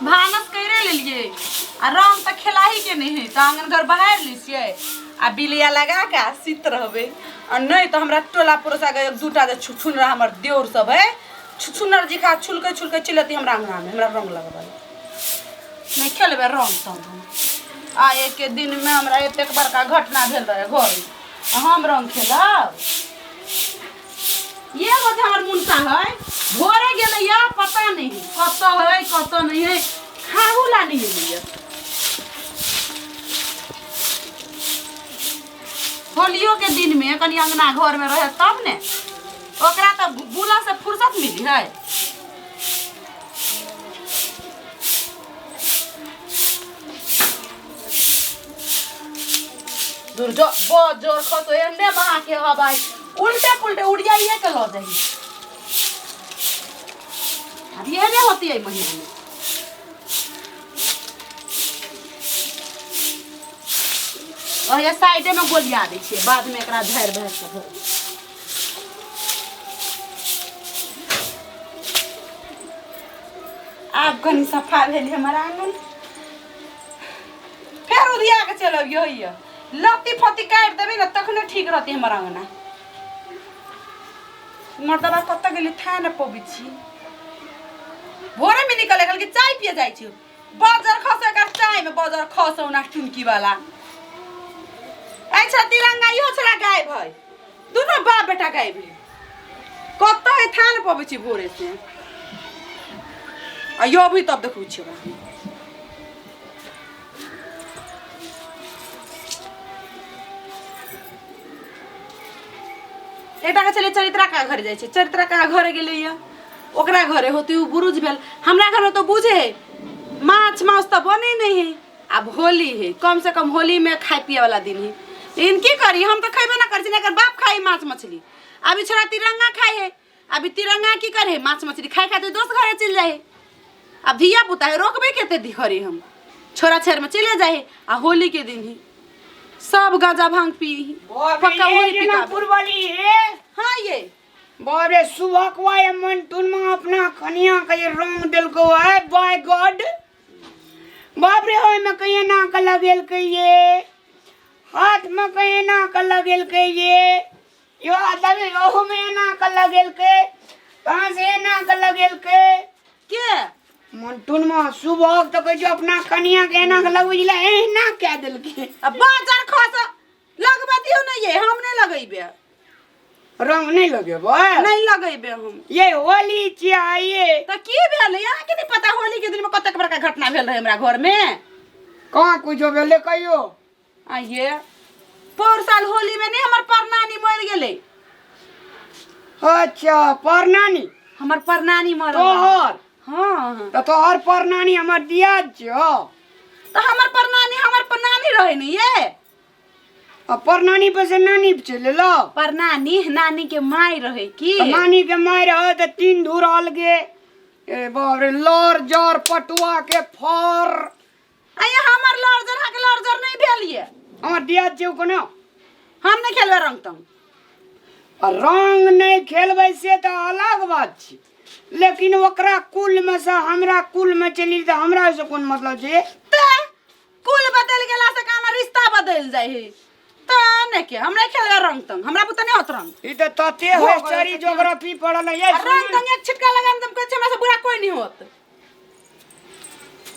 भानस करे लेलिए आ रंग तऽ खेलाही के नहीं है तऽ आंगन घर बहारि लै छियै आ बिलिया लगा के आ सुति रहबै। आ नहि तऽ हमरा टोला पड़ोसा के एक दूटा जे छुछुनर हमर देउर सब है, छुछुनर जी खा छुलकै छुलकै चलि अयतै हमरा अंगना में, हमरा रंग लगबै नहीं खेलबै रंग तंग हम। आ एक दिन में हमरा एतेक बड़का घटना भेल रहे घर में, आ हम रंग खेलब? ये हो जे हमर मुनसा है, भोरे गेलै या पता नहीं कतऽ है कतऽ नहीं है, खाहू ला नहीं एलैया। होलियो के दिन में कनि अंगना घर में रहे तब ने ओकरा तऽ बुला से फुर्सत मिली है। दूर जो, बहुत जोर खसो एने महा के हवाई उल्टे पुल्टे उड़ियाइए के लऽ जाही। अब ये नहीं होती है महीना में। और ये साइडे में गोलिया दै छियै, बाद में एकरा झाड़ि भाड़ि के भरि। आब कनि सफा भेल हमर आंगन, फेर उधिया के चलि अबियौ। होइए लत्ती फत्ती काटि देबै ने तखने ठीक रहतै हमर अंगना। मर्दबा कतऽ गेलै थाह नहि पबै छी। भोरेमे निकल गेल कि चाय पिए जाइ छी, बजर खसो एकर चाय में, बजर खसो ना टुनकी वाला। अच्छा तिरंगा इहो छोड़ा गायब है, दुनू बाप बेटा गायब है, कतऽ है थाह नहि पबै छी भोरे से। आ यो भी तब देखबै छी ओकरा। एकटा के छलै चरित्रा का घर जाइ छै, चरित्रा का घर गेलैया ओकरा घरे होते उ बुरुज भेल। हमरा घर में तो बुझे है माछ मांस तो बने नहीं है। आब होली है, कम से कम होली में खाए पिए वाला दिन है, लेकिन की करी हम तो खेबे ना करी छी, एकर बाप खाई माछ मछली। अभी छोड़ा तिरंगा खाए है, अभी तिरंगा की करे माछ मछली खाए खाते दोस्त घरे चल जाए। अब धिया पुता है रोकबे केते घरे हम छोरा छेर में चले जाए। आ होली के दिन ही सब गांजा भांग पी पक्का वही पिकाबे। जनकपुर वाली है। हाँ ये बाप रे, सुबह को आए मंटून में अपना कनिया के ये रंग दिलको है, बाय गॉड। बाप रे, ओय में कहीं ना के लगेल के ये हाथ में कहीं ना के लगेल के ये यो आदमी ओहू में एना के लगेल के कहाँ से एना के लगेल के के मंटून में सुबह तो कहै छै अपना कनिया के एना के लगबै छलै, एना कए देलकै। आ बाजार खस लगबे दियौ ने ये, हम नहीं लगेबे। रंग नहीं लगेबै? नहीं लगेबे हम। ये होली छियै ये। तऽ की भेल अहाँ के नहीं पता होली के दिन में कतेक बड़का घटना भेल रहे हमरा घर में? कहाँ कुछो भेलै कहियो? आ ये पौर साल होली में नहीं हमर परनानी मर गेलै। अच्छा परनानी? हमर परनानी मरल। तोहर? हाँ। तऽ तोहर परनानी हमर दियाद छियौ। तऽ हमर परनानी हमर परनानी रहे ने ये। आ परनानी पर से नानी पे चलि एलौ? परनानी नानी के माय रहे की। तऽ नानी के माय रहे तऽ तीन धूर अलगे। ए बाप रे, लर जर पटुआ के फर। आ ये हमर लर जर अहाँके लर जर नहीं भेल ये। हमर दियाद छियौ कोनो? हम नहीं खेलबै रंग तंग। आ रंग नहीं खेलबै से तऽ अलग बात छै, लेकिन ओकरा कुल में से हमरा कुल में चलि तऽ हमरा से कोन मतलब छै? तऽ कुल बदल गेला से काना रिश्ता बदल जाइ है। तऽ ने के हमरा खेलबै रंग तंग, हमरा बुते नहीं होत रंग। ई तऽ तते हो गेल हिस्ट्री सखी। ज्योग्राफी पढ़ल है। आ रंग तंग एक छिटका लगा हम कहै छी हमरा से बुरा कोई नहीं होत।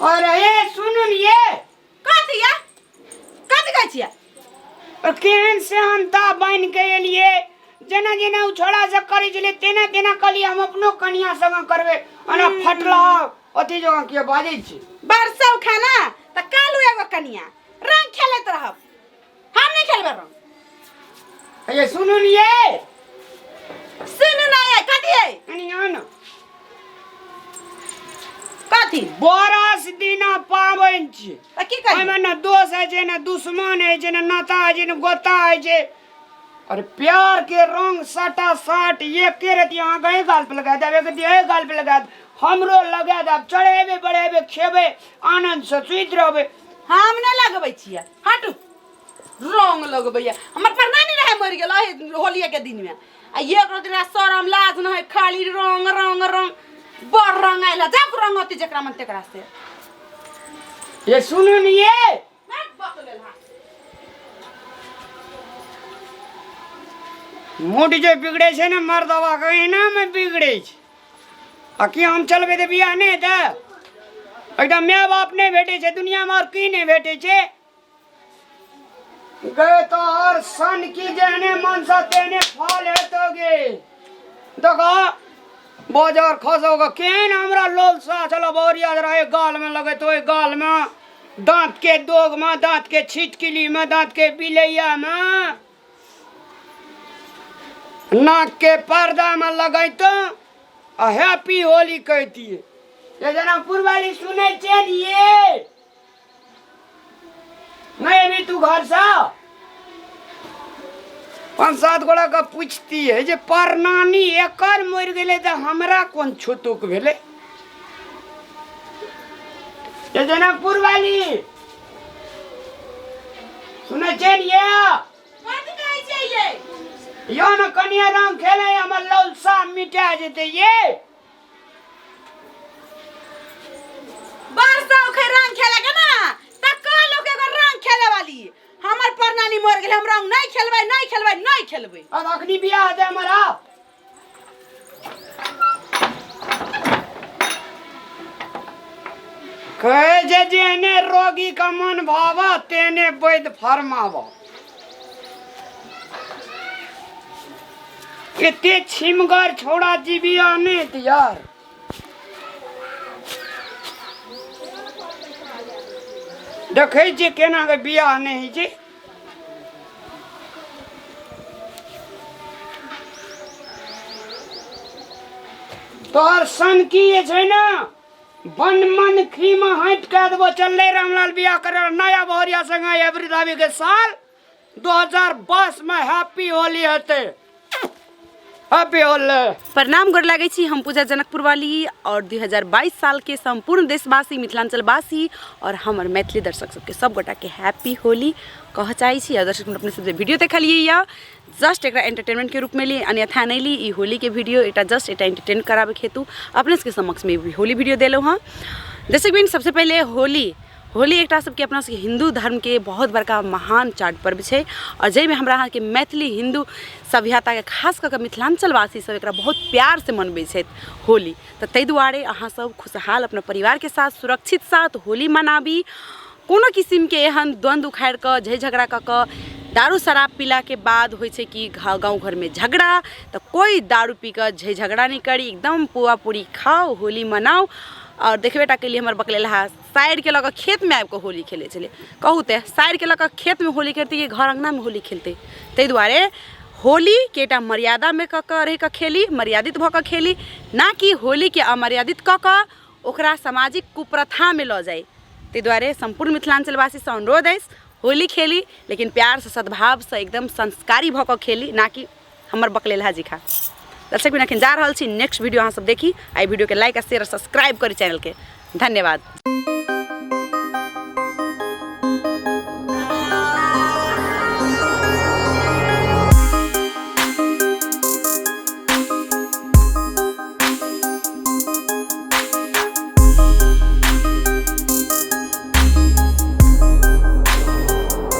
अरे ए सुनू ने ये। कथी या? कथी कहै छियै? और केहन सेहनता बनि के एलिए, जेना जेना उ छोड़ा सब करै छलै तेना तेना कहलियै हम अपनो कनिया संग करबै, ओना फटला अथी जगह किया बाजै छी? बरसौ खाना तऽ कालू एगो कनिया रंग खेलैत रहब, हम नहीं खेलबै रंग। ये सुनू ने ये। सुनू ना ये कथी है? कनिया न। कथी? बरस दिना पाबनि छी। तऽ की करियै? ओहिमे ने दोष होइ छै, ने दुश्मन होइ छै, ने नाता होइ छै, ने गोता होइ छै। अरे प्यार के रंग साटा साट एके रति अहाँ के गाल पे लगा देब, एक रति एहि गाल पे लगा देब, हमरो लगा देब, चढ़ेबे बढ़ेबे खेबे आनंद से सुति रहबे। हम नहि लगबै छियै, हटू। रंग लगबैया हमर पर नानी रहे मरि गेल एहि होलिये के दिन में, आ एक रोज रहे शरम लाज न है, खाली रंग रंग रंग बड़ रंग आयल है, जाक रंग होती जकरा मन तेकरा से। ये सुनू ने ये। मूड जे बिगड़े छै ने मर्दवा के, एना में बिगड़े छै। आ की हम चलबै तऽ बियाह नहि हेतै? एकटा माय बाप नहि भेटै छै दुनियामे, आओर की नहि भेटै छै? गे तोहर सन की जेहने मनसा तेहने फल हेतो गे। देखो बाजार खसो के केहन हमरा लोलसा छल बौरिया रहे गाल में लगैत, ओहि गाल में दांत के दोग में, दांत के छिटकिली में, दांत के बिलैया में, नाक के पर्दा में लगैत आ हैप्पी होली कहतिए। ये जनकपुर वाली सुनै छियै ने ये? नहीं अभी तू घर से पाँच सात गोड़ा के पूछती है जे परनानी एकर मरि गेलै तऽ हमरा कोन छुतुक भेलै? ये जनकपुर वाली सुनै छियै ने ये? कथी कहै छियै ये? यो ने कनिया रंग खेले हमर लौलसा मिटा जेतै ये। बरसा उखे रंग खेले के ना त कहलो के एगो रंग खेले वाली हमर परनानी मर गेल, हम रंग नहीं खेलबै, नहीं खेलबै, नहीं खेलबै। अब अखनी बियाह हेतै हमरा। कहै छै जेहने रोगी का मन भावा तेहने वैद्य फरमावा। एते छिमगर छौड़ा जीविया नहि यार। देखै छियै केना के बियाह नहि होइ छै। तोहर सन की जे छै ने बन मन खीमा हटि कऽ देबो। चललै रामलाल बियाह करे नया बहुरिया संगे एवरी दाबी के साल 2022 में हैप्पी होली हेतै, हैप्पी होली। प्रणाम, गोर लागै छी। हम पूजा जनकपुर वाली और 2022 साल के सम्पूर्ण देशवासी, मिथिलांचलवासी और हमर मैथिली दर्शक सबके सब गोटा के हैप्पी होली कह चाहै छी। और दर्शक अपने सब जे वीडियो देखलियै यऽ, जस्ट एकरा एंटरटेनमेंट के रूप में ली, अन्यथा नहीं ली। ई होली के वीडियो एकटा जस्ट एकटा एंटरटेन कराबे हेतु अपने सबके समक्ष में होली वीडियो देलहुँ हँ। दर्शक बहिन, सबसे पहले होली, होली एकटा सबके अपना सबके हिंदू धर्मके बहुत बड़का महान चार पर्व छै और जाहिमे हमरा अहाँके मैथिली हिंदू सभ्यताके खास कऽ कऽ मिथिलाञ्चलवासी सब एकरा बहुत प्यारसँ मनबै छथि होली। तऽ ताहि दुआरे अहाँ सब खुशहाल अपना परिवारके साथ सुरक्षित साथ होली मनाबी। कोनो किसिमके एहन द्वन्द्व उखाड़ि कऽ झै झगड़ा कऽ कऽ दारू शराब पीलाके बाद होइ छै कि गाँव घरमे झगड़ा, तऽ कोइ दारू पी कऽ झै झगड़ा नहि करी, एकदम पुआ पूरी खाउ, होली मनाउ। आओर देखबे टा केलियै हमर बकलेलहा साइडके लऽ कऽ खेतमे आबि कऽ होली खेलै छलै। कहू तऽ साइडके लऽ कऽ खेतमे होली खेलतै कि घर अङ्गनामे होली खेलतै? ताहि दुआरे होलीके एकटा मर्यादामे कऽ कऽ रहि कऽ खेली, मर्यादित भऽ कऽ खेली, ना कि होलीके अमर्यादित कऽ कऽ ओकरा सामाजिक कुप्रथामे लऽ जाइ। ताहि दुआरे सम्पूर्ण मिथिलाञ्चलवासीसँ अनुरोध अछि, होली खेली लेकिन प्यारसँ, सद्भावसँ, एकदम संस्कारी भऽ कऽ खेली, ना कि हमर बकलेलहा जी खा। दर्शक बिना जा रहल छी, नेक्स्ट वीडियो अहाँ सब देखी। एहि वीडियोके लाइक आ शेयर आ सब्सक्राइब करी चैनलके। धन्यवाद।